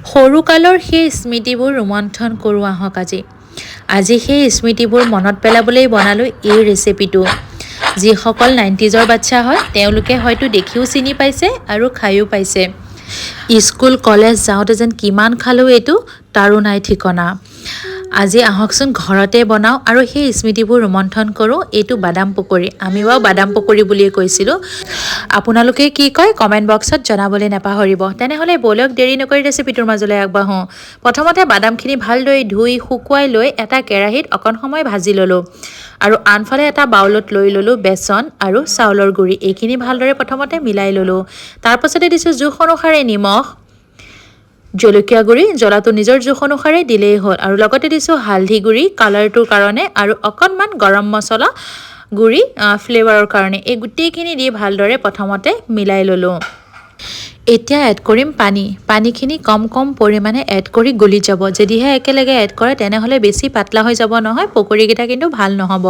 সৰুকালৰ সেই স্মৃতিবোৰ ৰোমন্থন কৰোঁ আহক আজি। আজি সেই স্মৃতিবোৰ মনত পেলাবলৈ বনালোঁ এই ৰেচিপিটো। যিসকল 90জৰ বাচ্ছা হয়, তেওঁলোকে হয়তো দেখিও চিনি পাইছে আৰু খায়ো পাইছে। স্কুল কলেজ যাওঁতে যেন কিমান খালোঁ এইটো, তাৰো নাই ঠিকনা। আজি আহকচোন ঘৰতে বনাওঁ আৰু সেই স্মৃতিবোৰ ৰোমন্থন কৰোঁ। এইটো বাদাম পকৰি। আমি বাৰু বাদাম পকৰি বুলিয়ে কৈছিলোঁ। আপোনালোকে কি কয়, কমেণ্ট বক্সত জনাবলৈ নাপাহৰিব। তেনেহ'লে ব'লক, দেৰি নকৰি ৰেচিপিটোৰ মাজলৈ আগবাঢ়োঁ। প্ৰথমতে বাদামখিনি ভালদৰে ধুই শুকুৱাই লৈ এটা কেৰাহীত অকণ সময় ভাজি ল'লোঁ আৰু আনফালে এটা বাউলত লৈ ল'লোঁ বেচন আৰু চাউলৰ গুড়ি। এইখিনি ভালদৰে প্ৰথমতে মিলাই ল'লোঁ। তাৰপাছতে দিছোঁ জোখ অনুসাৰে নিমখ, জলকীয়া গুড়ি, জ্বলাটো নিজৰ জোখ অনুসাৰে দিলেই হ'ল, আৰু লগতে দিছোঁ হালধি গুড়ি কালাৰটোৰ কাৰণে আৰু অকণমান গৰম মছলা গুড়ি ফ্লেভাৰৰ কাৰণে। এই গোটেইখিনি দি ভালদৰে প্ৰথমতে মিলাই ল'লোঁ। এতিয়া এড কৰিম পানী। পানীখিনি কম কম পৰিমাণে এড কৰি গুলি যাব। যদিহে একেলগে এড কৰে, তেনেহ'লে বেছি পাতলা হৈ যাব নহয়, পকৰীকেইটা কিন্তু ভাল নহ'ব।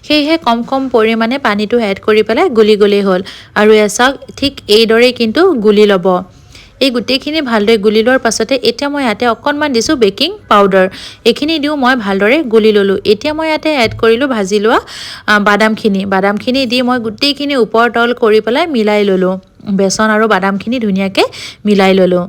সেয়েহে কম কম পৰিমাণে পানীটো এড কৰি পেলাই গুলি গ'লেই হ'ল। আৰু এয়া চাওক, ঠিক এইদৰেই কিন্তু গুলি ল'ব। এই গোটেইখিনি ভালদৰে গুলি লোৱাৰ পাছতে এতিয়া মই ইয়াতে অকণমান দিছোঁ বেকিং পাউডাৰ। এইখিনি দিওঁ মই ভালদৰে গুলি ল'লোঁ। এতিয়া মই ইয়াতে এড কৰিলোঁ ভাজি লোৱা বাদামখিনি। বাদামখিনি দি মই গোটেইখিনি ওপৰ তল কৰি পেলাই মিলাই ল'লোঁ। বেচন আৰু বাদামখিনি ধুনীয়াকৈ মিলাই ল'লোঁ।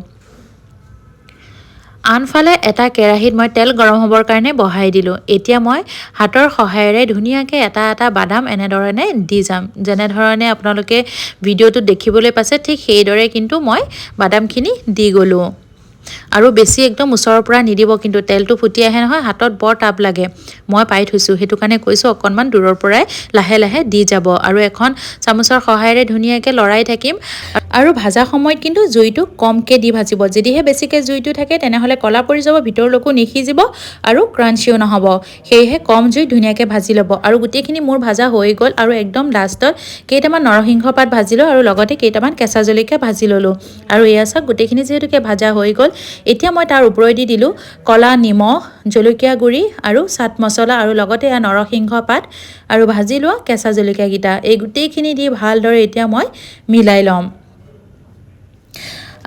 আনফালে এটা কেৰাহীত মই তেল গৰম হ'বৰ কাৰণে বহাই দিলোঁ। এতিয়া মই হাতৰ সহায়েৰে ধুনীয়াকৈ এটা এটা বাদাম এনেধৰণে দি যাম। যেনেধৰণে আপোনালোকে ভিডিঅ'টোত দেখিবলৈ পাইছে, ঠিক সেইদৰে কিন্তু মই বাদামখিনি দি গ'লোঁ। আৰু বেছি একদম ওচৰৰ পৰা নিদিব কিন্তু, তেলটো ফুটি আহে নহয়, হাতত বৰ তাপ লাগে। মই পাই থৈছোঁ, সেইটো কাৰণে কৈছোঁ, অকণমান দূৰৰ পৰাই লাহে লাহে দি যাব। আৰু এখন চামুচৰ সহায়েৰে ধুনীয়াকৈ লৰাই থাকিম। আৰু ভাজা সময়ত কিন্তু জুইটো কমকৈ দি ভাজিব। যদিহে বেছিকৈ জুইটো থাকে, তেনেহ'লে ক'লা পৰি যাব, ভিতৰলৈকো নিসিজিব আৰু ক্ৰাঞ্চিও নহ'ব। সেয়েহে কম জুইত ধুনীয়াকৈ ভাজি ল'ব। আৰু গোটেইখিনি মোৰ ভাজা হৈ গ'ল আৰু একদম লাষ্টত কেইটামান নৰসিংহ পাত ভাজিলোঁ আৰু লগতে কেইটামান কেঁচা জলকীয়া ভাজি ল'লোঁ। আৰু এয়া চাওক, গোটেইখিনি যিহেতুকে ভাজা হৈ গ'ল, এতিয়া মই তাৰ ওপৰেদি দিলোঁ ক'লা নিমখ, জলকীয়া গুড়ি আৰু চাট মছলা আৰু লগতে এয়া নৰসিংহ পাত আৰু ভাজি লোৱা কেঁচা জলকীয়াকেইটা। এই গোটেইখিনি দি ভালদৰে এতিয়া মই মিলাই ল'ম।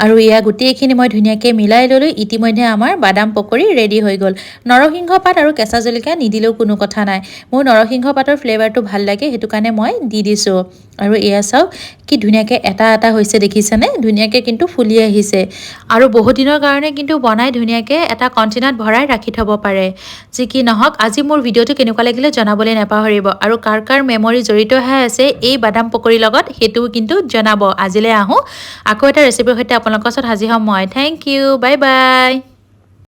আৰু এয়া গোটেইখিনি মই ধুনীয়াকৈ মিলাই ল'লোঁ। ইতিমধ্যে আমাৰ বাদাম পকৰি ৰেডি হৈ গ'ল। নৰসিংহ পাত আৰু কেঁচা জলকীয়া নিদিলেও কোনো কথা নাই। মোৰ নৰসিংহ পাতৰ ফ্লেভাৰটো ভাল লাগে, সেইটো কাৰণে মই দি দিছোঁ। আৰু এয়া চাওক, কি ধুনীয়াকৈ এটা এটা হৈছে, দেখিছেনে? ধুনীয়াকৈ কিন্তু ফুলি আহিছে। আৰু বহুদিনৰ কাৰণে কিন্তু বনাই ধুনীয়াকৈ এটা কণ্টেইনাৰত ভৰাই ৰাখি থ'ব পাৰে। যি কি নহওক, আজি মোৰ ভিডিঅ'টো কেনেকুৱা লাগিলে জনাবলৈ নাপাহৰিব। আৰু কাৰ কাৰ মেমৰি জড়িত হৈ আছে এই বাদাম পকৰিৰ লগত, সেইটোও কিন্তু জনাব। আজিলৈ আহোঁ, আকৌ এটা ৰেচিপিৰ সৈতে আপোনালোকৰ ওচৰত হাজিৰ হ'ম মই। Thank you, bye bye.